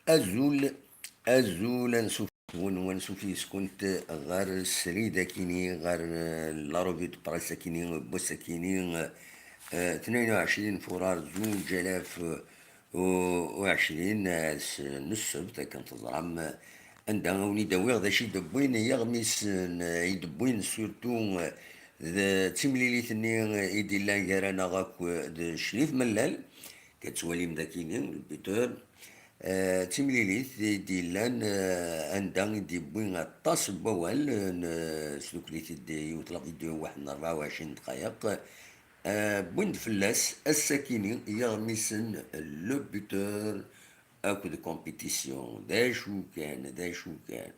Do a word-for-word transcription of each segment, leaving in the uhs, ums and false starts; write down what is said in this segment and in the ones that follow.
Azul, azul, ansuf-wen, ansuf yes-kent ɣer srid akini, ɣer, eh, la revue de presse akini, n wass akini, eh, tnayen u ɛecrin furar zuǧ alaf u ɛecrin, ass n ssebt, akken teẓram, anda awen-id-awiɣ d acu i d-wwin yiɣmisen, eh, i d-wwin surtout, eh, d timlilit-nni i d-illan gar-aneɣ akk d Crif Mellal. Ad twalim d akini, le buteur. Eh, d timlilit i d-illan, eh, anda i d-yewwi aṭas n wawal, eh, n-, sdukkel-it-id yiwet la vidéo waḥed n rebɛa u ɛecrin dqayeq. Eh, wwin-d fell-as ass-akini yiɣmisen, le buteur akked compétition. D acu kan, d acu kan.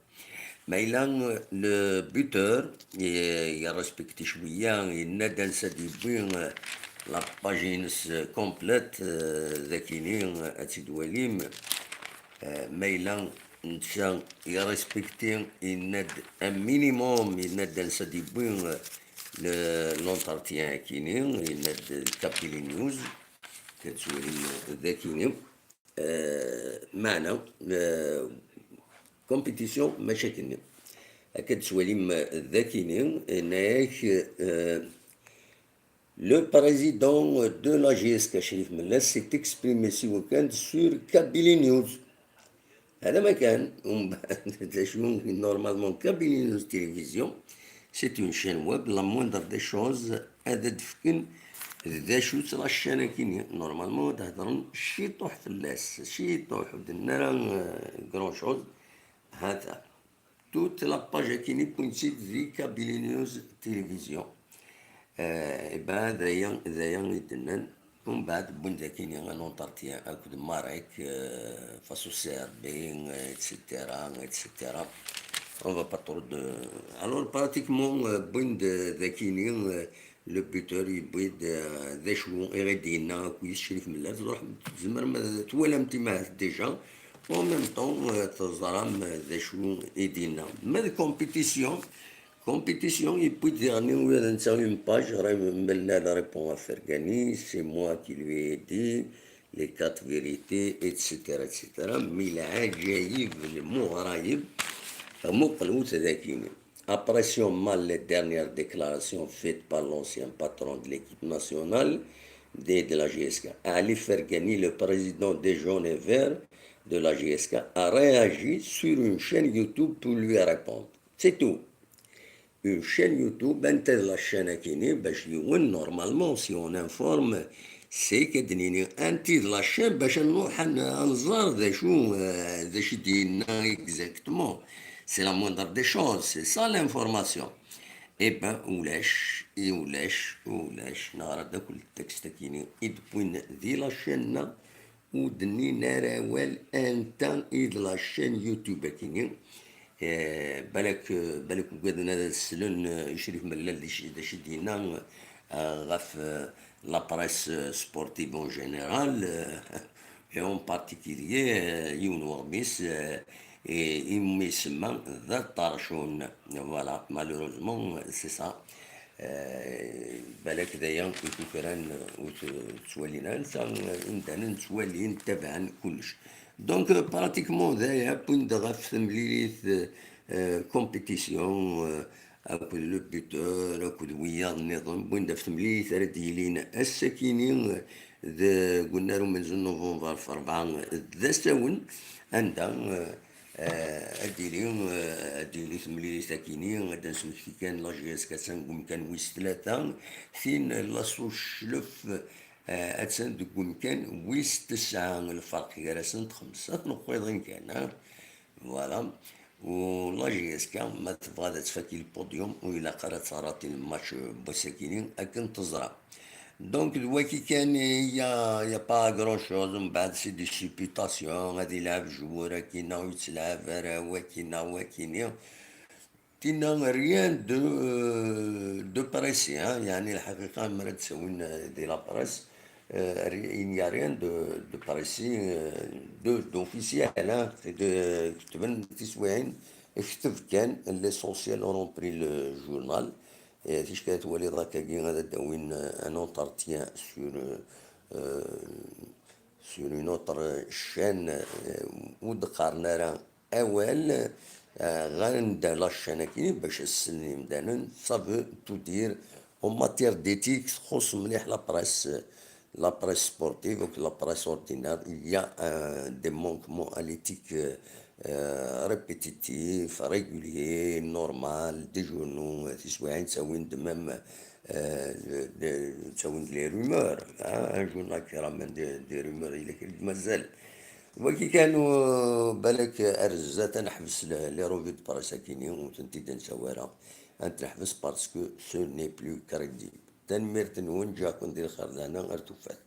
Ma yella, eh, le buteur, eh, yerrespekti cwiya, yenna-d ansa d-yewwi, eh, la page-ines, eh, complète, eh, d akini, eh, ad tt-id-twalim. Eh, ma yella netta yerrespekti, yenna-d un minimum, yenna-d ansa d-yewwi, eh, le, l'entretien akini, yenna-d Kabylie News, ad twalim d akini. Eh, meɛna, eh, compétition mačči akkenni. Akka d-twalim d akini, yenna-yak, eh, le président de la J S K, Crif Mellal, s'est exprimé ce week-end sur Kabylie News. Hada ma kan, umbeɛd d acu, normalement Kabylie News Télévision, c'est une chaîne web, la moindre des choses ad d-fken d acu-tt la chaîne akini. Normalement ad hedren ciṭuḥ fell-as, ciṭuḥ, ur d-nnan ara, euh, grand chose. Hata. Toute la page akini wwin-tt-id di Kabylie News Télévision. Eh, iba d aya, d aya i d-nnan. Umbeɛd wwin-d akini un entretien akked Marek, eh, face au C R B, eh, et cetera, et cetera. On va pas trop de, alors, pratiquement, eh, wwin-d d akini, eh, le buteur yewwi-d, eh, d acu i ɣ-d-yenna akked Crif Mellal. Tṛuḥem, tzemrem ad twalam timahat déjà. En même temps, eh, teẓram, eh, d acu i d-yenna. Ma d compétition, compétition, yewwi-d diɣen ula d netta une page, Crif Mellal répond à Fergani, c'est moi qui lui ai dit, les quatre vérités, et cetera, et cetera. Mi lɛaǧayib, lmuɣrayib, muqel ur tdakini. Apprécions mal les dernières déclarations faites par l'ancien patron de l'équipe nationale de, de la J S K. Ali Fergani, le président des jaunes et verts de la J S K, a réagi sur une chaîne YouTube pour lui répondre. C'est tout. Une chaîne YouTube, anta d la chaîne akini, bac yiwen, normalement, si on informe, c'est que d-nini, anti d la chaîne, bac ad nruḥ ad n-, ad nẓer d acu, euh, d acu i d-yenna exactement. C'est la moindre des choses, c'est ça l'information. Eh ben, ulac, i ulac, ulac, neɣra-d akk le texte akini, i d-wwin di la chaîne-a, ur d-nnin ara awal anta i d la chaîne YouTube akini. Eh, balak, balak ugaden ad slen, eh, i Crif Mellal d acu, d acu i d-yenna, eh, ɣef, eh, la presse, eh, sportive en général, eh, et en particulier, eh, yiwen weɣmis, eh, i, i mi isemma d aṭercun. Voilà, malheureusement, c'est ça. Eh, balak d aya i tukran, ur t-, ttwalin ara, netta, imdanen ttwalin, taban kullec. Donc, euh, pratiquement, d aya, wwin-d ɣef temlilit, euh, compétition, euh, akked le buteur, akked wiyaḍ nniḍen, wwin-d ɣef temlilit ara d-yilin ass-akini, euh, deg unnar umenzu n november ɣef rebɛa d asawen, anda, euh, euh, ad d-yili, euh, ad d-yili temlilit akini, ad d-nesmekti kan la J S K attan deg umkan wis tlata, tin la Soclef, eh, attan deg umkan wis tesɛa, lferq gar-asent xemsa tneqqiḍin kan, ah. Voilà. U la J S K, ma tebɣa ad tfak i le podium, ur ilaq ara ad tɣer aṭi n match n wass-akini, akken teẓra. Donc, d waki kan, il y a, il y a pas grand chose, mbeɛd c'est des supputations, ad ilɛeb joueur akini, ur yettlɛab ara wakini, wakini. Tinna, rien de, euh, de précis, hein. Yeɛni, lḥaqiqa, mi ara d-ttawin, euh, di la presse, euh, ri-, il n'y a rien de, de précis, euh, de, d'officiel, hein. C'est de, ketben tiswiɛin, kteb kan, l'essentiel auront pris le journal. Et ticki ad twaliḍ akkagi ad d-awin, euh, un entretien sur, euh, euh, sur une autre chaîne, euh, ur d-qqaren ara awal, euh, ɣer anda la chaîne-agi bac ad ssnen yimdanen, ça veut tout dire, en matière d'éthique, txuṣṣ mliḥ la presse, la presse sportive ou la presse ordinaire, il y a, euh, des manquements à l'éthique, euh, euh, répétitifs, réguliers, normal, des journaux, euh, tiswiɛin ttawin-d même, euh, de, de, ttawin-d les rumeurs, hein, un journal qui ramène des, des rumeurs, il est mazal. Wagi kan, euh, balak ar zdat ad neḥbes le, les revues de presse akini, ur tent-id-nsawi ara. Ad tent-neḥbes parce que ce n'est plus crédible. Tanemmirt-nwen, ǧǧiɣ-ken di lxir dana, ar tufat.